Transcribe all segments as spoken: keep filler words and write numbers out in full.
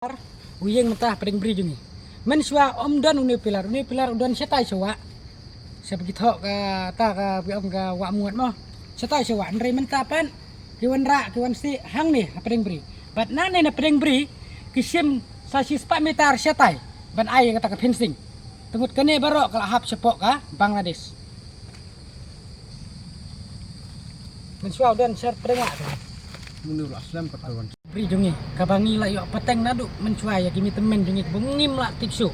U ïeng mynta ha pdeng bri jong ngi. Mynshuwa ym don une u pilar, une u pilar u don shatai sha wah. Sha ba ki thoh kata ka, ba ong ka wah Mut mo. Shatai sha wah, hynrei mynta pat ki wanrah, ki wan sih hangne ha pdeng bri. Bad nangne na pdeng bri ki shim sa shi spah meter shatai ban ai ïa kata ka fencing. Te ngut kane baroh ka la hap shapoh ka Bangladesh. Mynshuwa u don sha pdeng wah. Munu la slem pat ka wan. Bri jong ngi, kaba ngi la ïoh pateng naduh mynshuwa ïa ki mei tymmen jong ngi ba ngim lah tip shuh.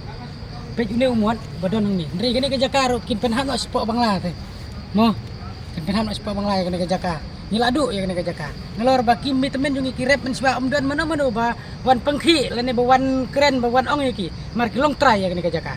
Peit une u Mut ba don hangne. Hynrei kane ka jaka ruh kin pynhap noh shapoh Bangla te. Mo. Kin pynhap noh shapoh Bangla ïa kane ka jaka. Ngi la duh ïa kane ka jaka. Nalor ba ki mei tymmen jong ngi ki rep mynshuwa, ym don mano mano ba wan pynkhih lane ba wan kren ba wan ong ïa ki. Namar ki long trai ïa kane ka jaka.